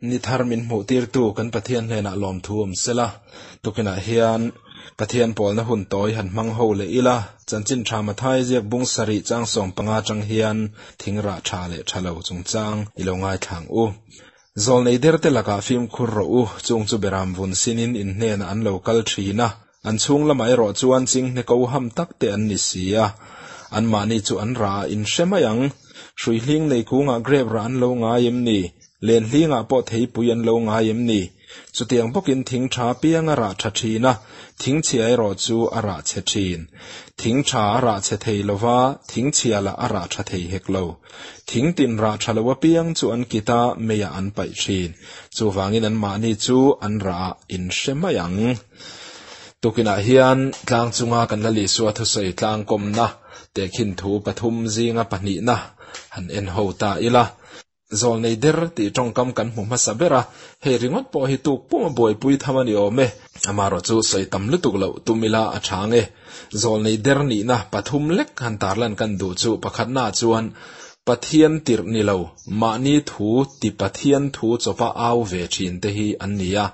Ni thar min hmuhtirtu kan Pathian hnenah lawmthu awm sela, tukinah hian Pathian pawlna hun tawi han hmang ho leh ila, Chanchin Tha Mathaia ziak bung sarih chang 15 atang hian thing rah tha leh tha lo chungchang i lo ngaithla ang u. Zawlnei derte lakah fimkhur rawh u, chung chu beram vun sinin in hnenah an lo kal thin a, an chhung lamah erawh chuan chinghne ko ham tak te an ni si a, anmahni chu an rah a inhre mai ang. Hrui hling nei kungah grape rah an lo ngai em ni? Len hlingah pawh theipui an lo ngai em ni? Chutiang bawkin thing tha piang a rah tha thin a, thing chhia erawh chu a rah chhe thin. Thing tha a rah chhe thei lo va, thing chhia lah a rah tha thei hek lo. Thing tin rah tha lo apiang chu an kit a, meiah an paih thin. Chuvangin anmahni chu an rah ah in hre mai ang. Tukinah hian tlang chunga kan la Isua thusawi tlangkawmna tehkhin thu pathum zinga pahnihna han en ho ta ila. Zawlnei der tih tawngkam kan hmu hmasa ber a, hei ringawt pawh hi tuk pum a buaipui tham a ni awm e. Amaherawh chu sawi tam lutuk loh tum ila a tha ang e. Zawlnei der nihna pathum lek han tarlan kan duh chu pakhatnaah chuan Pathian tirh ni lo, mahni thu ti Pathian thu chawpa au ve thin te hi an ni a.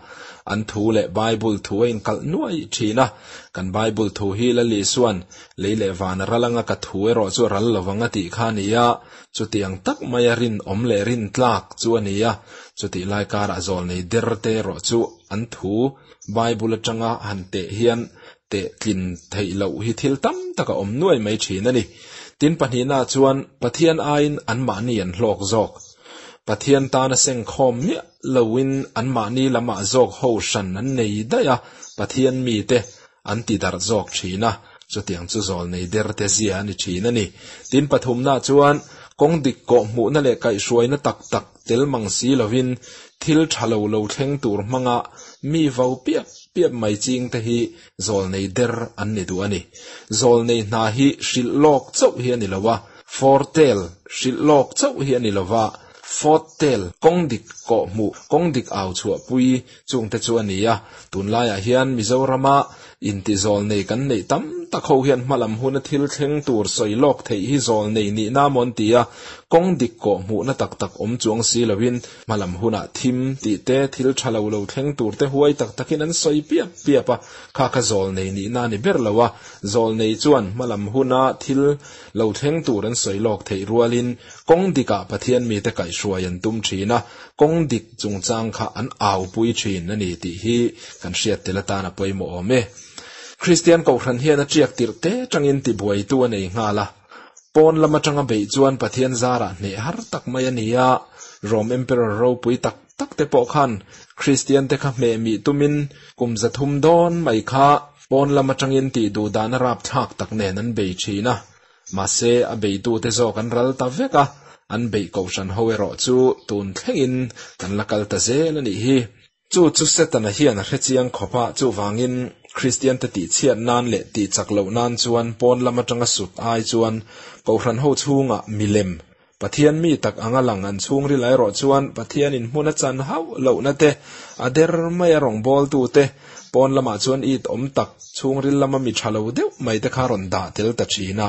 An thu leh Bible thu a inkalh nuai thin a. Kan Bible thu hi Lal Isua'n lei leh van a ral anga ka thu erawh chu a ral lovang a tih kha a ni a. Chutiang tak maia rinawm leh rintlak chu a ni a, chutih lai karah zawlnei der te erawh chu an thu Bible atanga han teh hian teh tlin theih loh hi thil tam tak a awm nuai mai thin a ni. Tin pahnihnaah chuan Pathian aiin anmahni an hlawk zawk. Pathian tana sengkhawm miah loin anmahni lamah zawk ho hran an nei daih a, Pathian mite an ti darh zawk thin a, chutiang chu zawlnei der te zia a ni thin a ni. Tin pathumna chuan kawng dik kawh hmuhna leh kaihhruaina tak tak tel mang si lovin thil tha lo lo thleng tur hmanga mi vo piap piap mai ching te hi zawlnei der an ni duh a ni. Zawlnei hna hi hrilh lawk chauh hi a ni lo a, foretell hrilh lawk chauh hi a ni lo va, forthtell kawng dik kawh hmuh, kawng dik au chhuahpui Chungte chu a ni a, tunlaiah hian Mizorama intizawl nei kan neih tam tak ho hian hmalam huna thil thleng tur sawi lawk theih hi zawl nei nihna maw an ti a, kawng dik kawh hmuhna tak tak awm chuang si loin hmalam hunah thim tih te, thil tha lo lo thleng tur te huai tak takin an sawi piap piap a, kha kha zawl nei nihna a ni ber lo a, zawl nei chuan hmalam huna thil lo thleng tur an sawi lawk theih rualin kawng dikah Pathian mite kaihhruai an tum thin a, Kawng dik chungchang kha an aupui thin a ni tih hi kan hriat tel atan a pawimawh awm e. Kristian Kohhran hian a tiak tirh te tangin tibuaitu a nei nghal a. Pawn lam atanga beih chuan Pathian zarah hneh har tak mai a ni a, Rome Emperor ropui tak tak te pawh khan Kristian te kha hmeh mih tumin kum 300 dawn mai kha pawn lam atangin tih duh dan a rapthlak tak nen an bei thin a. Mahse, a beitute zawk an ral ta vek a, an beih kohhran ho erawh chu tun thlengin kan la kal ta zel a nih hi. Chu chu Setana hian a hre chiang khawp a, chuvangin Kristiante tihchhiat nan leh tihchak loh nan chuan pawn lam atanga sut ai chuan kohhran ho chhungah milem, Pathian mi tak anga lang an chhungril erawh chuan Pathianin hmun a chan hauh lohna te, a der maia rawngbawltute, pawn lamah chuan it awm tak, chhungril lama mi tha lo deuh mai te kha rawn dah tel ta thin a.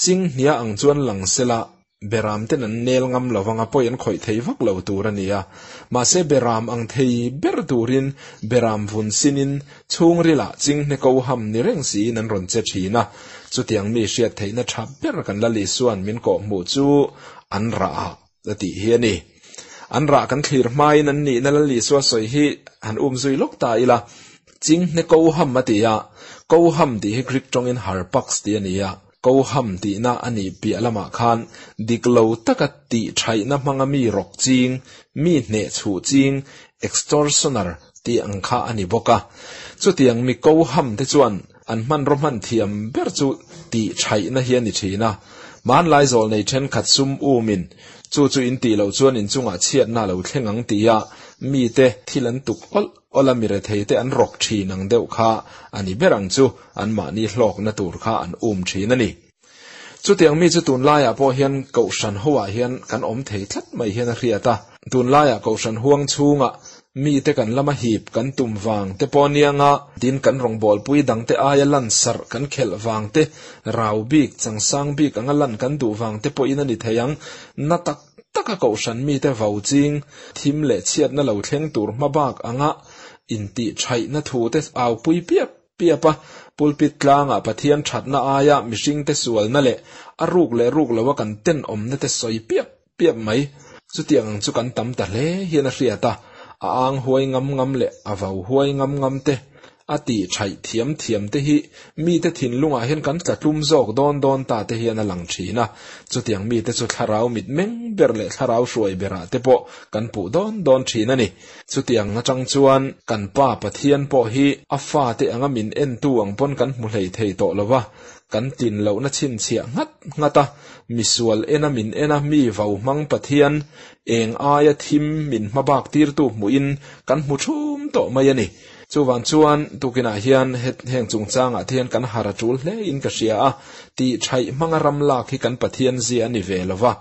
Chinghnia ang chuan lang sela, beram ten an nel ngam lo vanga pawi an khawih thei vak lo tur a ni a. Mahse beram ang thei ber turin beram vun sinin Chhungrilah chinghne ko ham ni reng siin an rawn che thin a, chutiang mi hriat theihna tha ber kan Lal Isua'n min kawhhmuh chu an rah ah a tih hi a ni. An rah kan thlir hmain an nihna Lal Isua sawi hi han um zui lawk ta ila, chinghne ko ham a ti a, ko ham tih hi Greek tawngin harpax tih a ni a, ko ham tihna a nih piah lamah khan dik lo taka tih thaihna hmanga mi rawk ching, mi hnehchhuh ching, extortioner, tih ang kha a ni bawk a. Chutiang mi ko ham te chuan an hmanraw hman thiam ber chu tih thaihna hi a ni thin a. Hmanlai zawl nei thenkhat sum umin chu chu in tih loh chuan inchungah chhiatna a lo thleng ang tia mite thil an tuk awlh awlh a, mi rethei te an rawk thin ang deuh kha a ni ber ang chu anmahni hlawkna tur kha an um thin a ni. Chutiang mi chu tunlaiah pawh hian Kohhran hoah hian kan awm thei tlat mai hian a hriat a. Tunlaiah Kohhran huang chhungah mite kan lama hip kan tum vang te pawh anianga tin kan rawngbawlpui dangte aia lan sarh kan khelh vang te, rau bik, changsang bik anga lan kan duh vang te pawhin a ni thei ang. Na tak. taka kohhran mite vau ching, thim leh chhiatna lo thleng tur hmabak anga intihṭhaihna thute aupui piap piap a, pulpit tlangah Pathian ṭhatna aia mihringte sualna leh a ruk leh ruk loa kan tenawmna te sawi piap piap mai. Chutiang ang chu kan tam ta hle hian a hriat a, a ang huai ngam ngam leh a vau huai ngam ngam te, a tih thaih thiam thiam te hi mite thinlungah hian kan tla tlum zawk dawn dawn ta te hian a lang thin a. Chutiang mite chu thlarau mitmeng ber leh thlarau hruai berah te pawh kan puh dawn dawn thin a ni. Chutiang atang chuan kan Pa Pathian pawh hi a fate anga min entu ang pawn kan hmu hlei thei tawh lo va, kan tlin lohna chhinchhiah nghat nghat a, misual ena min en a mi vau hmang Pathian eng aia thim min hmabak tirtu hmuhin kan hmu thum tawh mai a ni. Chuvang chuan tukinah hian heng chungchangah te hian kan har a tul hle in ka hria a, tih thaih hmanga ram lak hi kan Pathian zia a ni ve lo va.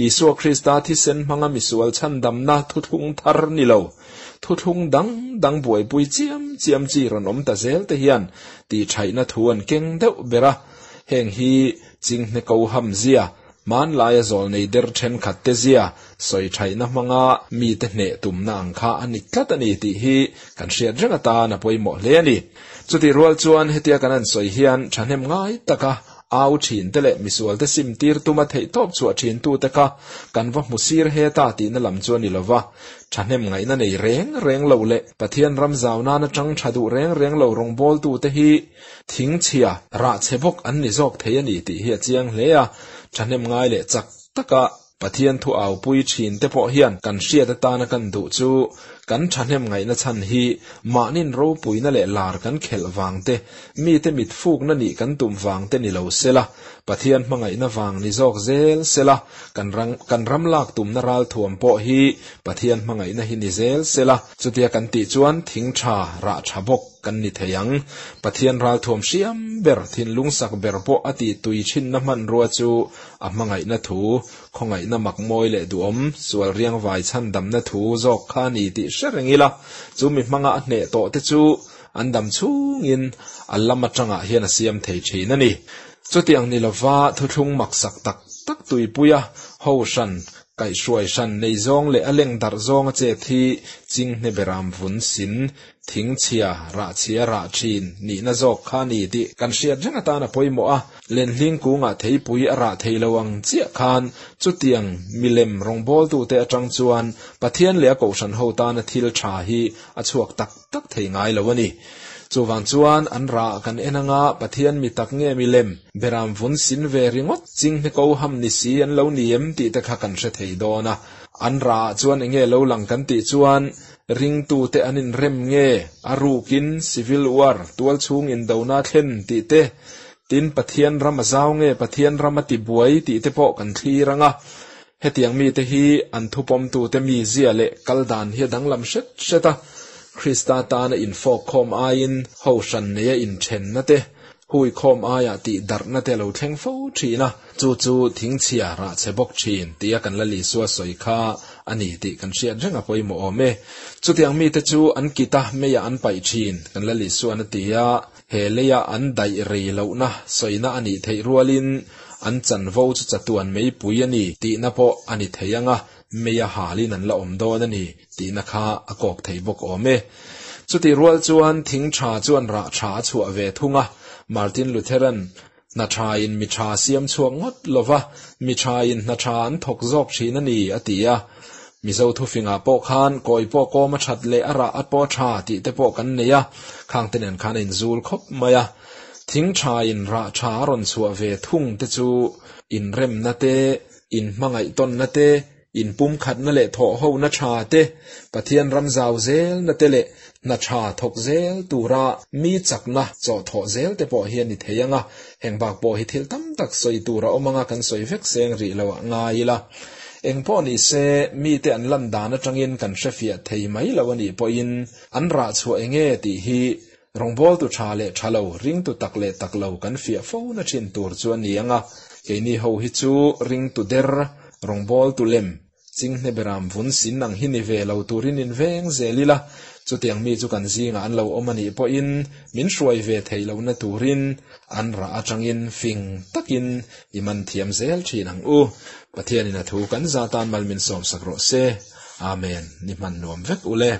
Isua Krista thisen hmanga misual chhandamna thuthlung thar ni lo, thuthlung dang dang buaipui chiam chiam chi rawn awm ta zel te hian tih thaihna thu an keng deuh ber a. Heng hi Chinghne ko ham zia, hmanlaia zawlnei der thenkhat te zia, sawi thaihna hmanga mite hneh tumna ang kha a ni tlat a ni tih hi kan hriat reng atan a pawimawh hle a ni. Chutih rual chuan hetia kan han sawi hian thahnem ngai taka au thin te leh misual te sim tir tuma theihtawp chhuah thin tute kha kan va hmu sir heta tihna lam chu a ni lova, thahnem ngaihna nei reng reng lo leh Pathian ram zau nana tang tha duh reng reng lo rawngbawltute hi Thingchhia, rah chhe bawk an ni zawk thei a ni tih hi a chiang hle a, thahnem ngai leh chak taka Pathian thu aupui thin te pawh hian kan hriat atana kan duh chu kan thahnem ngaihna chhan hi mahnin ropuina leh lar kan khelh vang te, mite mit fukna nih kan tum vang te ni lo sela, Pathian hmangaihna vang ni zawk zel sela, kan kan ram lak tumna ralthuam pawh hi Pathian hmangaihna hi ni zel sela, chutia kan tih chuan thing tha, rah tha bawk kan ni thei ang. Pathian ralthuam hriam ber, thinlung sak ber pawh a tih tui thinna hmanrua chu a hmangaihna thu, khawngaihna mak mawi leh duhawm, sual riangvai chhandamna thu zawk kha a ni tih hre reng ila, chu mi hmanga a hneh tawh te chu an dam chhungin a lam atangah hian a siam thei thin a ni. Chutiang ni lova thuthlung maksak tak tak tuipuia ho hran, kaihhruai hran nei zawng leh a leng darh zawnga chet hi Chinghne Beram vun sin, thingchhia, rahchhia rah thin nihna zawk kha a ni tih kan hriat reng atan a pawimawh a. Lenhling kungah theipui a rah thei lo ang chiah khan chutiang milem rawngbawltute atang chuan Pathian leh a kohhran ho tana thil tha hi a chhuak tak tak thei ngai lo a ni. Chuvang chuan an rah kan en anga Pathian mi tak nge milem, beram vun sin ve ringawt, chinghne ko ham ni si an lo ni em tih te kha kan hre thei dawn a. An rah ah chuan enge lo lang kan tih chuan ringtute an inrem nge a rukin civil war, tualchhung indona thlen tih te, tin Pathian ram a zau nge Pathian ram a ti buai tih te pawh kan thlir anga. Hetiang mite hi an thupawmtute mizia leh kal dan hi a danglam hret hret a, Krista tana infawkkhawm aiin ho hran neia inthenna te, huikhawm aia tihdarhna te a lo thleng fo thin a, chu chu thingchhia rah chhe bawk thin tia kan Lal Isua sawi kha a ni tih kan hriat reng a pawimawh awm e. Chutiang mite chu an kita meiah an paih thin, kan Lal Isuan a ti a. He leia an daih rei lohna sawina a nih theih rualin an chanvo chu chatuan meipui a ni tihna pawh a ni thei ang a, meia halin an la awm dawn a ni tihna kha a kawk thei bawk awm e. Chutih rual chuan thing tha chuan rah tha a chhuah ve thung a, Martin Lutheran hna thain mi tha siam chhuak ngawt lova, mi thain hna tha an thawk zawk thin a ni a ti a. Mizo thufingah pawh khan kawi pawh kawm a that leh a rah a pawh tha tih te pawh kan nei a, khang te nen khan a inzul khawp mai a. Thing thain rah tha a rawn chhuah ve thung te chu inremna te, inhmangaihtawnna te, Inpumkhatna leh thawhhona tha te, Pathian ram zau zelna te leh hna tha thawk zel tura mi chakna chawh thawh zel te pawh hi a ni thei ang a, heng bak pawh hi thil tam tak sawi tur a awm anga kan sawi vek seng rih lo ah ngai ila. Eng pawh ni se, mite an lan dan atangin kan hrefiah thei mai lo a nih pawhin an rah chhuah enge tih hi Rawngbawltu tha leh tha lo, ringtu tak leh tak lo kan fiah fo na thin tur chu a ni ang a, keini ho hi chu ringtu der, rawngbawltu lem, chinghne beram vun sin ang hi ni ve lo turin in veng zel ila. Chutiang mi chu kan zingah an lo awm a nih pawhin min hruai ve theih lohna turin an rah atangin fing takin i man thiam zel thin ang u. Pathianin a thu kan za tan mal min sawmsak rawh se. Amen. Ni hman nuam vek ule.